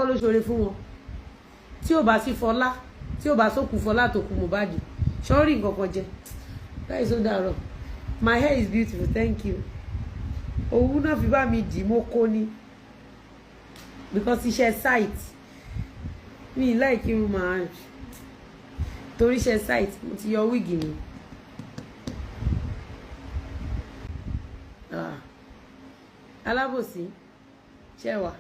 kọ́ ló ṣoore fún wọn? Tí ò bá sí Fọlá, tí ò bá sókù Fọlá tó kù Mohbad, ṣọ́ọ́rì nǹkan kan jẹ láì só dàrọ̀. My hair is beautiful, thank you. Òwú náà fi bá mi dì, mo kó ni because iṣẹ́ site mi like irun máa torí iṣẹ́ site. Mo ti yọ wig mi. Ah, alábòsí ṣẹwà.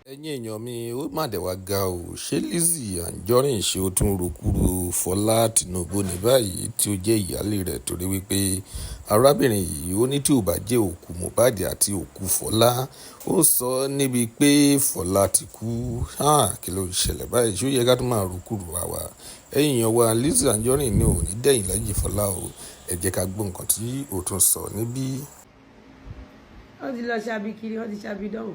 Ẹ̀yin èèyàn mi, ó mà dé wá ga ọ́. Ṣé Lizzy Anjorin ṣe ó tún rọ́kùrọ̀ Fọlá Tìǹbù ní báyìí tí ó jẹ́ ìyáálé rẹ̀, torí wípé arábìnrin yìí ó ní tí ò bá jẹ́ òkú Mohbad àti òkú Fọlá, ó sọ níbi pé Fọlá ti kú. Kí ló ń ṣẹlẹ̀ báyìí? Ṣé ó yẹ ká tún máa rọ́kùrọ̀ àwa? Ẹ̀yin èèyàn wa, Lizzy Anjorin ní òní dẹ̀yìn lẹ́yìn Fọlá o. Ẹ jẹ́ ká gbọ́ nǹkan tí ó tún sọ níbí. Wọ́n ti lọ ṣabi kiri, wọ́n ti ṣabi dánwò.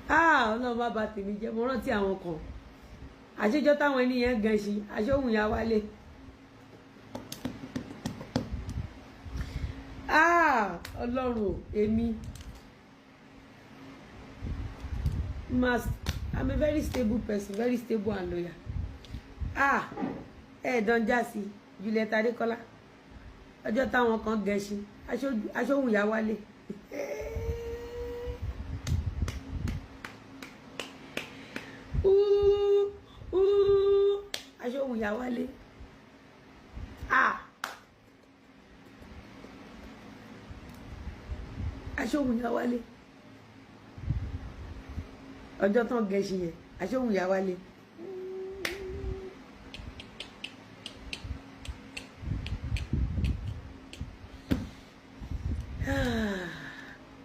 Ah, Ọlọ́run bá ba tèmi jẹ́. Mo rántí àwọn kan àṣejọ́ táwọn ẹni yẹn gan ṣi aṣóhun ya wálé. Ah, Ọlọ́run, èmi must, I'm a very stable person, very stable and loyal. Ah, ẹ̀ẹ́dán já sí Juliet Adékọ́lá, ọjọ́ táwọn kan gẹṣin aṣóhun ya wálé. Aṣóhun ya wálé. Ah, aṣóhun ya wálé. Ọjọ́ tán gẹṣin yẹn, aṣóhun ya wálé.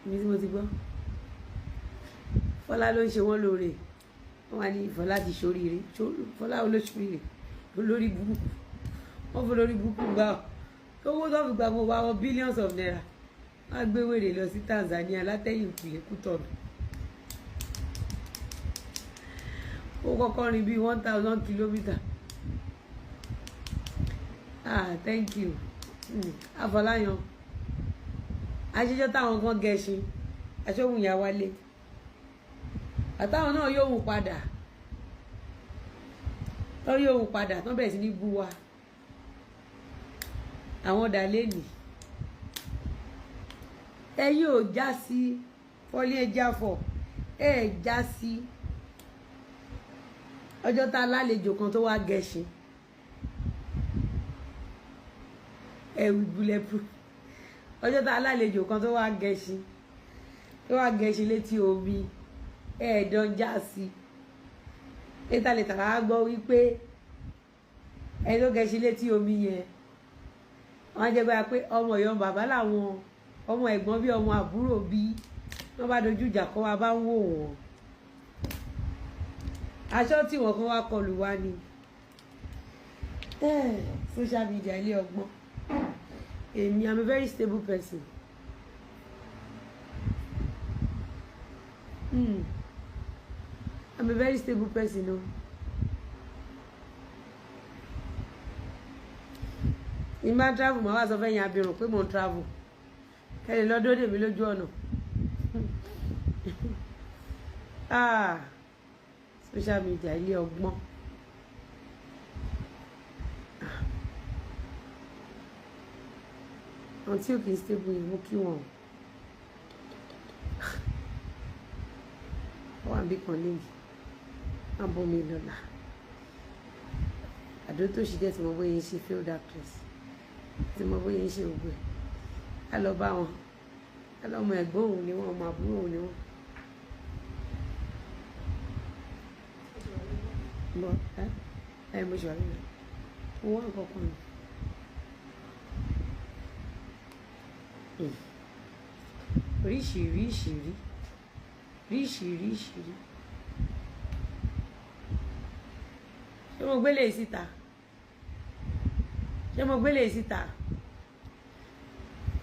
Mi tí mo ti gbọ́, Fọlá ló ń ṣe wọ́n lóore. Wọ́n wá ní Fọlá ti ṣoríire. Fọlá olóṣùríire, olórí burúkú. Wọ́n fún olórí burúkú gbà owó tó fi gba gbogbo àwọn billions of naira. Wọ́n á gbé wèrè lọ sí Tanzania látẹ̀yìn ìpìlẹ̀ Kútọ̀nù. Ó kọ́kọ́ rìn bíi 1,000 kilometre. Ah, thank you. Afọláyan, aṣíjọ́ táwọn kan gẹṣin aṣóhun ìyá wálé, àtàwọn náà yóò hùn padà, tó yóò hùn padà tó bẹ̀rẹ̀ sí ní bú wa. Àwọn dàlẹ́nì ẹ yóò já sí fọlí, ẹ já fọ, ẹ já sí. Ọjọ́ tá a lálejò kan tó wá gẹṣin, ẹ wí. Ọjọ́ tá a lálejò kan tó wá gẹṣin, tó wá gẹṣin létí omi, ẹ̀ẹ́dán já sí. Létà lè tàrà gbọ́ wípé ẹni tó gẹṣin létí omi yẹn, wọ́n á jẹ́ báyà pé ọmọ ìyá bàbá làwọn, ọmọ ẹ̀gbọ́n bí ọmọ àbúrò bí wọ́n bá dojú ìjà kọ́ wa bá ń wò wọ́n. Aṣọ tí wọ́n kan wá kọlù wá ni. Social media ilé ọgbọ́n. Èmi, I'm a very stable person. I'm a very stable person o. Ní bá travel, màá wá sọ fẹ́yìn abirùn pé mò ń travel, kẹ́lẹ́ lọ́dọ́ dèmi lójú ọ̀nà. Ah, social media ilé ọgbọ́n. Àwọn tí ò kì í stable yẹn, mú kí wọn o wà níbí kan léyìí, má bọ́ mi lọ́la. Àdó tó ṣì jẹ́ tí mo bóyá ń ṣe field actress, tí mo bóyá ń ṣe gbogbo ẹ̀, á lọ bá wọn, á lọ ọmọ ẹ̀gbọ́n òun ni wọ́n, ọmọ àbúrò òun ni wọ́n. Bọ́ ẹ ẹ, mo ṣe wà nínú mo wá nǹkan kan ni. Ríṣìíríṣìírí ríṣìíríṣìírí. Ṣé mo gbélé síta? Ṣé mo gbélé síta?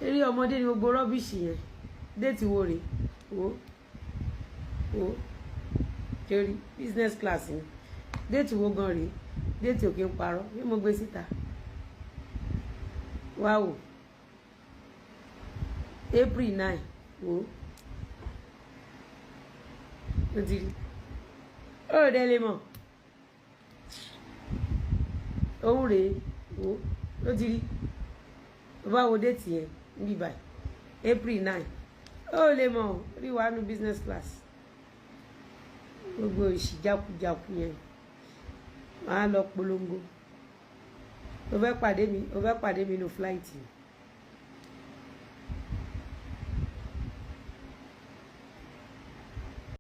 Eré ọmọdé ni gbogbo rubbish yẹn. Date wo rèé? Wo wo torí business class ni. Date wo gan rèé? Date ò kí ń parọ́. Ṣé mo gbé síta? Wá wò, April 9. Wo Ó ti rí, ó dẹ́ lè mọ̀. Òun rèé o, ó ti rí. Ó bá wo date yẹn níbí báyìí, April 9, ó lè mọ̀ rí wàá nu business class. Gbogbo òṣì jákujáku yẹn máa lọ polongo. Ó fẹ́ pàdé mi, ó fẹ́ pàdé mi nínú flight.